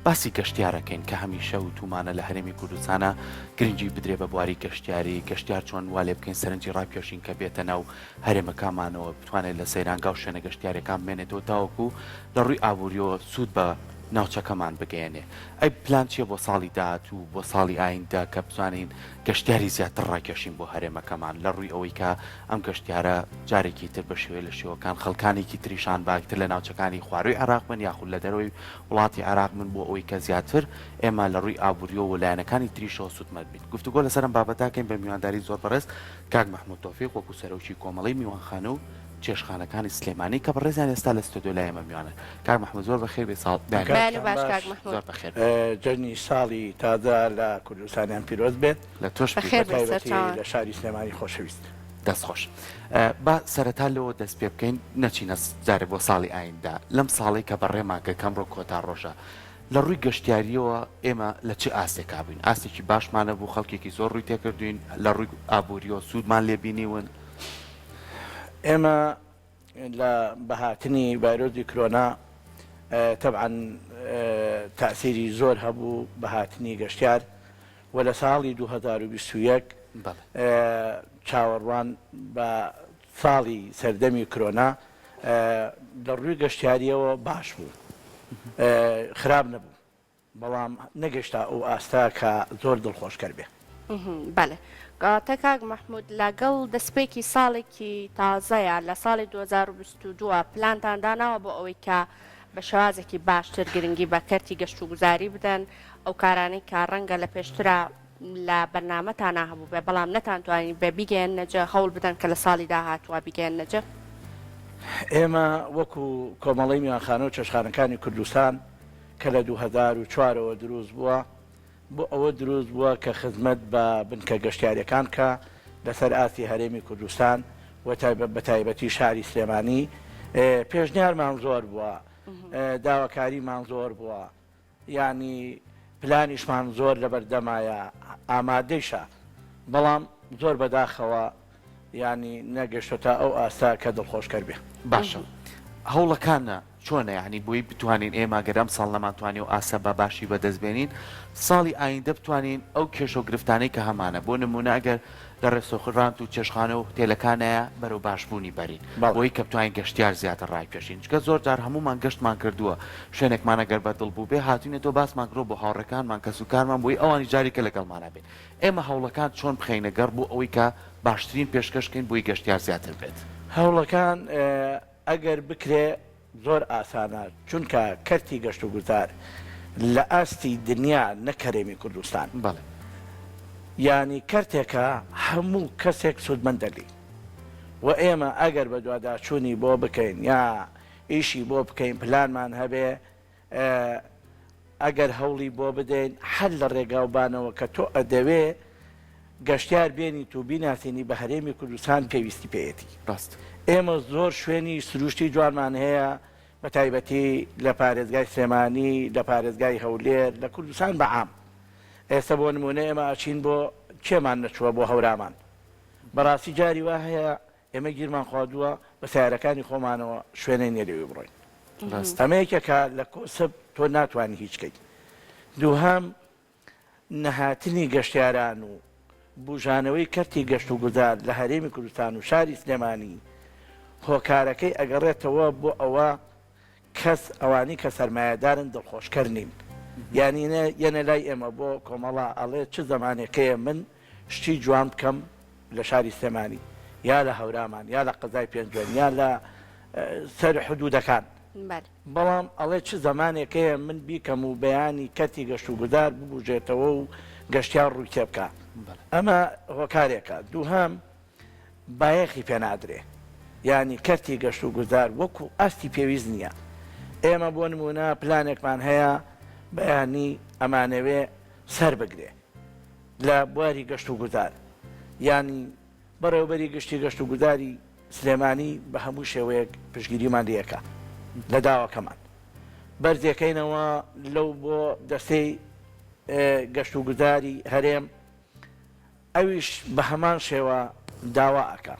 باسی گەشتیارەکەین کە هەمیشە وتومانە لە هەرێمی کوردستانە گرنگی بدرێ بە بواری گەشتیاری، گەشتیار چۆن وا لێ بکەین سەرنجی ڕابکێشین کە بێتە ناو هەرێمەکامانەوە بتوانێت لە سەیرانگا و شوێنە گەشتیاریەکان بمێنێتەوە تاوەکو لە ڕووی ئابووریەوە سوود بە ناوچەکەمان بگەیەنێ. ئەی پلان چیە بۆ ساڵی داهاتوو بۆ ساڵی ئایندە کە بتوانین گەشتیاری زیاتر ڕاکێشین بۆ هەرێمەکەمان لە ڕووی ئەوەی کە ئەم گەشتیارە جارێکی تر بە شێوەیە لە شێوەکان خەڵکانێکی تریشان باکتر لە ناوچەکانی خوارووی عێراق بن یاخود لە دەرەوەی وڵاتی عێراق بن بۆ ئەوەی کە زیاتر ئێمە لە ڕووی ئابووریەوە و لایەنەکانی تریشەوە سوودمەند بین. گفتوگۆ لەسەر ئەم بابەتە ئەکەین بە میوانداری زۆر بەڕێز کاک مەحمود تۆفیق وەکو سەرۆکی کۆمەڵەی میوانخانە و چێشتخانەکانی سلێمانی کە بەڕێزیان ئێستا لە ستۆدیۆ لای ئێمە میوانن. کاک مەحمود زۆر بەخێر بێی ساڵ بەیانی بەیانی باش کاک مەحمود. زۆر بەخێر بێی. جەژنی ساڵی تازە لە کوردستانیان پیرۆز بێت. لە تۆش بەخێر پیرۆز بێی بێت. بەتایبەتی سەرچاوان. لە شاری سلێمانی خۆشەویست. دەست خۆش. با سەرەتا لەوە دەست پێ بکەین نەچینە جارێ بۆ ساڵی ئایندە لەم ساڵەی کە بەڕێمان کرد کە ئەمڕۆ کۆتا ڕۆژە لە ڕووی گەشتیارییەوە ئێمە لە چ ئاستێکا بووین؟ ئاستێکی باشمان هەبوو، خەڵکێکی زۆر ڕووی تێکردووین، لە ڕووی ئابوورییەوە سوودمان لێ بینیون؟ ئێمە لە بە هاتنی ڤایرۆسی کرۆنا تەبعەن تەئسیری زۆر هەبوو بە هاتنی گەشتیار و لە ساڵی 2021 چاوەڕوان بە ساڵی سەردەمی کرۆنا لە ڕووی گەشتیارییەوە باش بوو، خراپ نەبوو، بەڵام نەگەشتە ئەو ئاستە کە زۆر دڵخۆشکەر بێ. بەلێ کەواتە کاک مەحمود لەگەڵ دەسپێکی ساڵێکی تازەیا لە ساڵی 2022 پلانتان داناوە بۆ ئەوەی کە بە شێوازێکی باشتر گرنگی بە کەرتی گەشتوگوزاری بدەن ئەو کارانەی کە ڕەنگە لە پێشترا لە بەرنامەتانا هەبووبێ بەڵام نەتانتوانیبێ بیگەیەننە جێ، هەوڵ بدەن کە لە ساڵی داهاتووا بیگەیەننە جێ؟ ئێمە وەکو کۆمەڵەی میوانخانە و چێشتخانەکانی کوردستان کە لە 2004 ەوە دروست بووە، بۆ ئەوە دروست بووە کە خزمەت بە بنکە گەشتیارییەکان بکا لەسەر ئاستی هەرێمی کوردستان و بەتایبەتی شاری سلێمانی. پێشنیارمان زۆر بووە، داواکاریمان زۆر بووە، یانی پلانیشمان زۆر لەبەردەمایە ئامادەیشە بەڵام زۆر بەداخەوە یانی نەگەشتۆتە ئەو ئاستە کە دڵخۆشکەر بێ. باشە هەوڵەکانە چۆنە یانی بۆی بتوانین ئێمە گەر ئەمساڵ نەمانتوانی ئەو ئاستە بە باشی بەدەست بێنین ساڵی ئایندە بتوانین ئەو کێشە و گرفتانەی کە هەمانە بۆ نمونە ئەگەر لە ڕێستۆخرانت و چێشتخانە و هوتێلەکانایە بەرەو باشبوونی بەرین بەڵێ. بۆی کە بتوانین گەشتیار زیاتر ڕایکێشین چونکە زۆر جار هەموومان گەشتمان کردووە شوێنێکمان ئەگەر بە دڵ بووبێ هاتوینەتەوە باسمان کردووە بۆ هاوڕێکانمان کەسوکارمان بۆی ئەوانیش جارێکە لەگەڵمانا بێن ئێمە هەوڵەکان چۆن بخەینە گەڕ بۆ ئەوەی کە باشترین پێشکەش کەین بۆی گەشتیار زیاتر بێت؟ هەوڵەکان ئەگەر بکرێ زۆر ئاسانە چونکە کەرتی گەشتوگوزار لە ئاستی دنیا نەک هەرێمی کوردستان بەڵێ. یانی کەرتێکە هەموو کەسێک سوودمەندە لێی و ئێمە ئەگەر بەدواداچوونی بۆ بکەین یا ئیشی بۆ بکەین پلانمان هەبێ ئەگەر هەوڵی بۆ بدەین هەر لە ڕێگاوبانەوە کە تۆ ئەدەوێ گەشتیار بێنیت و بیناسێنی بە هەرێمی کوردستان پێویستی پێیەتی. ڕاستە. ئێمە زۆر شوێنی سروشتی جوانمان هەیە بە تایبەتی لە پارێزگای سلێمانی، لە پارێزگای هەولێر، لە کوردستان بە عام. ئێستا بۆ نموونە ئێمە ئەچین بۆ کێمان نەچووە بۆ هەورامان. بەڕاستی جاری وا هەیە ئێمە گیرمان خواردووە بە سەیارەکانی خۆمانەوە شوێنێ نیە لەوێ بڕۆین. ڕاستە. ئەمە یەکێکە لە کۆسپ تۆ ناتوانی هیچ کەیت. دووهەم نەهاتنی گەشتیاران و بوژانەوەی کەرتی گەشتوگوزار لە هەرێمی کوردستان و شاری سلێمانی هۆکارەکەی ئەگەڕێتەوە بۆ ئەوە کەس ئەوانی کە سەرمایەدارن دڵخۆشکەر نین یانی یەنە لای ئێمە بۆ کۆمەڵە ئەڵێ چ زەمانێکەیە من شتی جوان بکەم لە شاری سلێمانی یا لە هەورامان یا لە قەزای پێنجوێن یا لە سەر حدودەکان بەڵام ئەڵێ چ زەمانێک هەیە من بیکەم و بەیانی کەرتی گەشتوگوزار ببوژێتەوە و گەشتیار ڕووی تێبکا. ئەمە هۆکارێکە. دووهەم، بایەخی پێ نادرێ. یانی کەرتی گەشتوگوزار وەکوو ئاستی پێویست نییە. ئێمە بۆ نموونە پلانێکمان هەیە بەیانی ئەمانەوێ سەر بگرێ لە بواری گەشتوگوزار. یانی بەڕێوەبەری گشتی گەشتوگوزاری سلێمانی بە هەموو شێوەیەک پشتگیریمان لێ ئەکا لە داواکەمان بەرزیەکەینەوە لەو بۆ دەستەی گەشتوگوزاری هەرێم ئەویش بە هەمان شێوە داوا ئەکا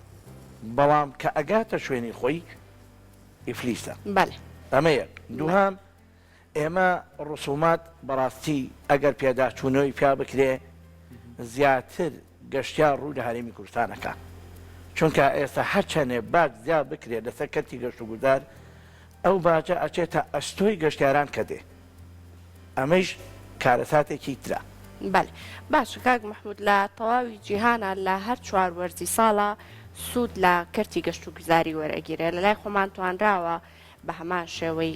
بەڵام کە ئەگاتە شوێنی خۆی ئیفلیسە بەلێ. ئەمە یەک دووهەم. ئێمە ڕسومات بەڕاستی ئەگەر پێداچوونەوەی پیا بکرێ زیاتر گەشتیار ڕوو لە هەرێمی کوردستان ئەکا چونکە ئێستا هەرچەنێ باج زیاد بکرێ لەسەر کەرتی گەشتوگوزار ئەو باجە ئەچێتە ئەستۆی گەشتیاران کە دێ ئەمەیش کارەساتێکی ترە. بەلێ باشە کاک مەحمود لە تەواوی جیهانا لە هەر چوار وەرزی ساڵا سوود لە کەرتی گەشتوگوزاری وەرئەگیرێ لەلای خۆمان توانراوە بە هەمان شێوەی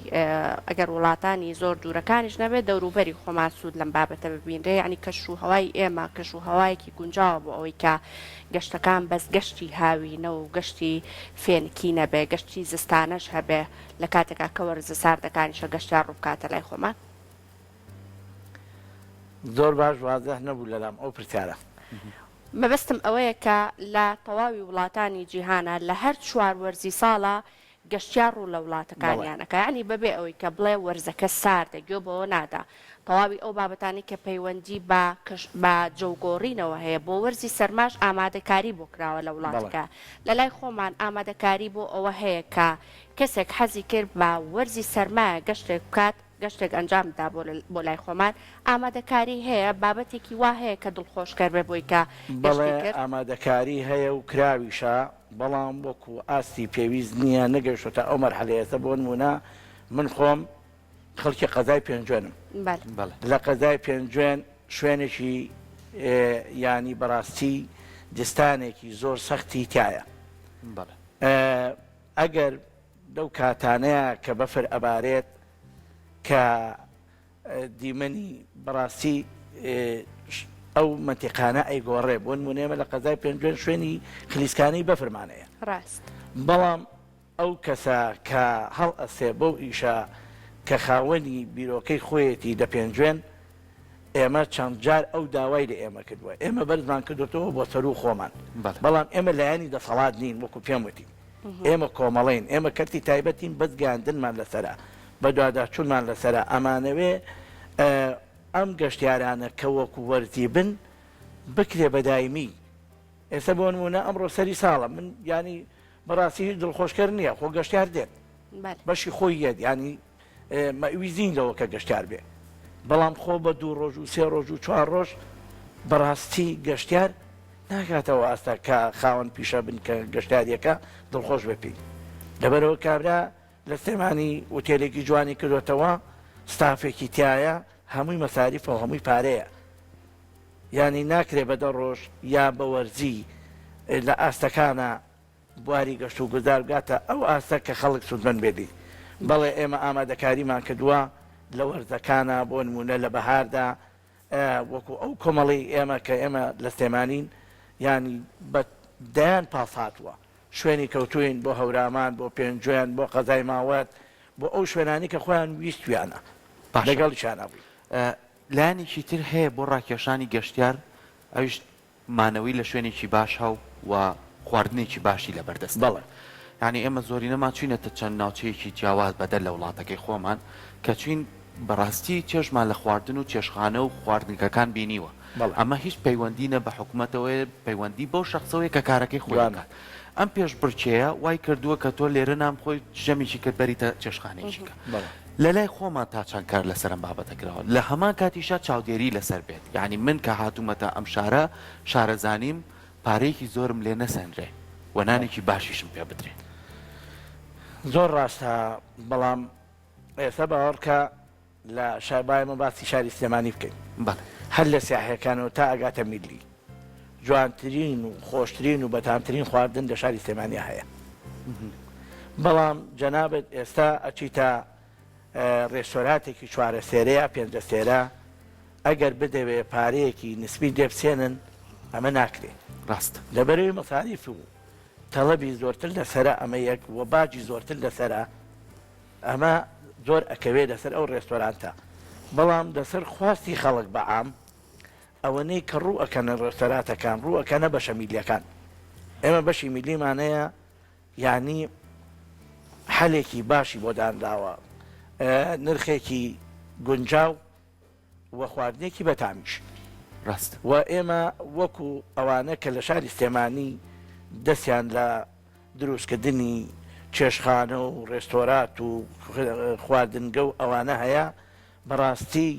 ئەگەر وڵاتانی زۆر دوورەکانیش نەبێت دەوروبەری خۆمان سوود لەم بابەتە ببینرێ یعنی کەش و هەوای ئێمە کەش و هەوایەکی گونجاوە بۆ ئەوەی کە گەشتەکان بەس گەشتی هاوینە و گەشتی فێنکی نەبێ گەشتی زستانەش هەبێ لە کاتێکا کە وەرزە ساردەکانیشە گەشتیار ڕووبکاتە لای خۆمان. زۆر باش وازح نەبوو لەلام ئەو پرسیارە. مەبەستم ئەوەیە کە لە تەواوی وڵاتانی جیهانا لە هەر چوار وەرزی ساڵا گەشتیار ڕوو لە وڵاتەکانیان ئەکا یەعنی بەبێ ئەوەی کە بڵێ وەرزەکە ساردە گوێ بەوە نادا تەواوی ئەو بابەتانەی کە پەیوەندی بە کەش بە جەو گۆڕینەوە هەیە بۆ وەرزی سەرماش ئامادەکاری بۆ کراوە لە وڵاتەکە لە لای خۆمان ئامادەکاری بۆ ئەوە هەیە کە کەسێک حەزی کرد بە وەرزی سەرمایە گەشتێک بکات گەشتێک ئەنجام بدا بۆ بۆ لای خۆمان ئامادەکاری هەیە بابەتێکی وا هەیە کە دڵخۆشکەر بێ بۆی کە بەڵێ گەشتی کرد؟ ئامادەکاری هەیە و کراویشە بەڵام وەکو ئاستی پێویست نییە نەگەیشتۆتە ئەو مەرحەلەیە ئێستا بۆ نموونە من خۆم خەڵکی قەزای پێنجوێنم بەلێ. لە قەزای پێنجوێن شوێنێکی یانی بەڕاستی دستانێکی زۆر سەختی تایە ئەگەر لەو کاتانەیە کە بەفر ئەبارێت کە دیمەنی بەڕاستی ئەو مەنتیقانە ئەیگۆڕێ بۆ نمونە ئێمە لە قەزای پێنجوێن شوێنی خلیسکانەی بەفرمان هەیە ڕاست. بەڵام ئەو کەسە کە هەڵئەسێ بەو ئیشە کە خاوەنی بیرۆکەی خۆیەتی لە پێنجوێن ئێمە چەند جار ئەو داوای لە ئێمە کردووە ئێمە بەرزمان کردۆتەوە بۆ سەروو خۆمان بەڵام ئێمە لایەنی دەسەڵات نین وەکو پێم وتی ئێمە کۆمەڵەین، ئێمە کەرتی تایبەتین، بەس گەیاندنمان لەسەرە، بەدواداچوونمان لەسەرە، ئەمانەوێ ئەم گەشتیارانە کە وەکو وەرزی بن بکرێ بە دایمی. ئێستا بۆ نموونە ئەمڕۆ سەری ساڵە، من یانی بەڕاستی هیچ دڵخۆشکەر نییە، خۆ گەشتیار دێت، بەشی خۆی یەت، یانی مەئویز نین لەوە کە گەشتیار بێ، بەڵام خۆ بە دوو ڕۆژ و سێ ڕۆژ و چوار ڕۆژ بەڕاستی گەشتیار ناگاتە ئەو ئاستە کە خاوەن پیشە بن کە گەشتیاریەکە دڵخۆش بێ پێی. لەبەرئەوە کابرا لە سلێمانی ئوتێلێکی جوانی کردۆتەوە، ستافێکی تیایە، هەمووی مەساریفە و هەمووی پارەیە. یانی ناکرێ بە دە ڕۆژ یا بە وەرزی لە ئاستەکانا بواری گەشت و گوزار بگاتە ئەو ئاستە کە خەڵک سوودمەند بێت لێی. بەڵێ ئێمە ئامادەکاریمان کردووە لە وەرزەکانا بۆ نموونە لە بەهاردا وەکو ئەو کۆمەڵەی ئێمە کە ئێمە لە سلێمانین یانی بە دەیان پاس هاتووە شوێنی کەوتووین بۆ هەورامان بۆ پێنجوێن بۆ قەزای ماوەت بۆ ئەو شوێنانی کە خۆیان ویستویانە باشە لەگەڵیشیانا بووین. لایەنێکی تر هەیە بۆ ڕاکێشانی گەشتیار ئەویش مانەوەی لە شوێنێکی باشە و خواردنێکی باشی لەبەر دەستە. بەڵێ. یانی ئێمە زۆرینەمان چوینەتە چەند ناوچەیەکی جیاواز بەدەر لە وڵاتەکەی خۆمان کە چوین بەڕاستی چێژمان لە خواردن و چێشتخانە و خواردنگەکان بینیوە. بەڵێ. ئەمە هیچ پەیوەندی نە بە حکومەتەوەیە پەیوەندی بەو شەخسەوەیە کە کارەکەی خۆی جوانە. ئەکات. ئەم پێشبڕکێیە وای کردووە کە تۆ لێرە نان بخۆی ژەمێکی کرد بەریتە چێشتخانەیەکی کە. بەڵێ. لە لای خۆمان تا چەند کار لەسەر ئەم بابەتە کراوە لە هەمان کاتیشا چاودێری لەسەر بێت یانی من کە هاتوومەتە ئەم شارە شارەزانیم پارەیەکی زۆرم لێ نەسەنرێ و نانێکی باشیشم پێ بدرێ. زۆر ڕاستە بەڵام ئێستا باوەڕکە لە شار با ئێمە باسی شاری سلێمانی بکەین بەڵێ. هەر لە سیاحیەکانەوە تا ئەگاتە میللی جوانترین و خۆشترین و بەتامترین خواردن لە شاری سلێمانیا هەیە بەڵام جەنابت ئێستا ئەچیتە ڕێستۆراتێکی چوارەسێرە یا پێنجەسێرە ئەگەر بدەوێ پارەیەکی نسبی لێ بسێنن ئەمە ناکرێ ڕاستە. لەبەرەوەی مەساریف و تەڵەبی زۆرتر لەسەرە ئەمە یەک و باجی زۆرتر لەسەرە ئەمە زۆر ئەکەوێ لەسەر ئەو ڕێستۆرانتە بەڵام لەسەر خواستی خەڵک بە عام ئەوەنەی کە ڕوو ئەکەنە ڕێستۆراتەکان ڕوو ئەکەنە بەشە میلیەکان ئێمە بەشی میلیمان هەیە یانی حەلێکی باشی بۆ دانراوە نرخێکی گونجاو و خواردنێکی بەتامیش. ڕاستە. و ئێمە وەکو ئەوانە کە لە شاری سلێمانی دەستیان لە دروستکردنی چێشتخانە و ڕێستۆرات و خواردنگە و ئەوانە هەیە. بەڕاستی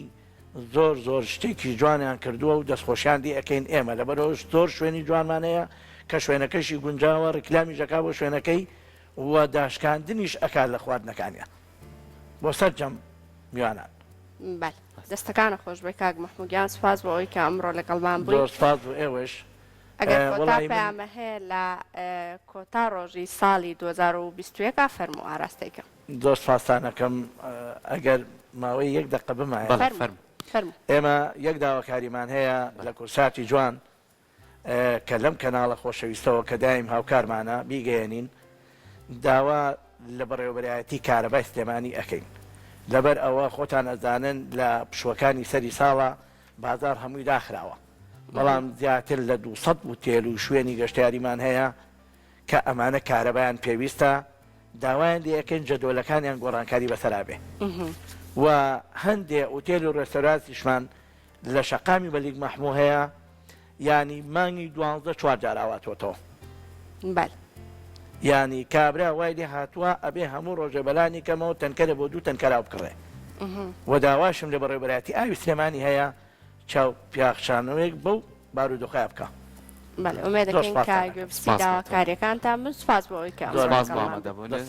زۆر زۆر شتێکی جوانیان کردووە و دەستخۆشیان لێ ئەکەین ئێمە لەبەرئەوەش زۆر شوێنی جوانمان هەیە کە شوێنەکەشی گونجاوە ڕیکلامیش ئەکا بۆ شوێنەکەی و داشکاندنیش ئەکات لە خواردنەکانیان بۆ سەرجەم میوانان. بەلێ دەستەکانت خۆش بێ کاک مەحموو گیان سوپاس بۆ ئەوەی کە ئەمڕۆ لەگەڵمان بووی. زۆر سوپاس بۆ ئێوەش. ئەگەر کۆتا وەڵایی من. پەیامە هەیە لە کۆتا ڕۆژی ساڵی 2021 فەرموو ئاراستەی کە. زۆر سوپاستان ئەکەم ئەگەر ماوەی یەک دەقە بمایە. بەڵێ فەرموو. فەرموو. ئێمە یەک داواکاریمان هەیە لە کوردساتی جوان کە لەم کەناڵە خۆشەویستەوە کە دایم هاوکارمانە بیگەیەنین داوا لە بەڕێوەبەرایەتی کارەبای سلێمانی ئەکەین لەبەر ئەوە خۆتان ئەزانن لە پشووەکانی سەری ساڵە بازاڕ هەمووی داخراوە بەڵام زیاتر لە 200 وتێل و شوێنی گەشتیاریمان هەیە کە ئەمانە کارەبایان پێویستە داوایان لێ ئەکەین جەدۆلەکانیان گۆڕانکاری بەسەرا بێ و هەندێ ئوتێل و ڕێستۆرانتیشمان لە شەقامی مەلیک مەحموو هەیە یانی مانگی دوانزە چوار جار ئاواتۆتەوە. بەل. یانی کابرا وای لێ هاتووە ئەبێ هەموو ڕۆژێ بەلانی کەمەوە تەنکەرە بۆ دوو تەنکەر ئاو بکڕێ و داواشم لە بەڕێوەبەرایەتی ئاوی سلێمانی هەیە چاو پیاخشانەوەیەک بەو بارودۆخەیا بکا. بەلێ ئومێد زۆر دەکەین کە سوپاستان ئەکەم. گوێبستی سپاس بۆ تۆ. داواکاریەکانتان بن سوپاس بۆ ئەوەی کە ئەمڕۆ سپاس بۆ لەگەڵمان ئامادەبوونت.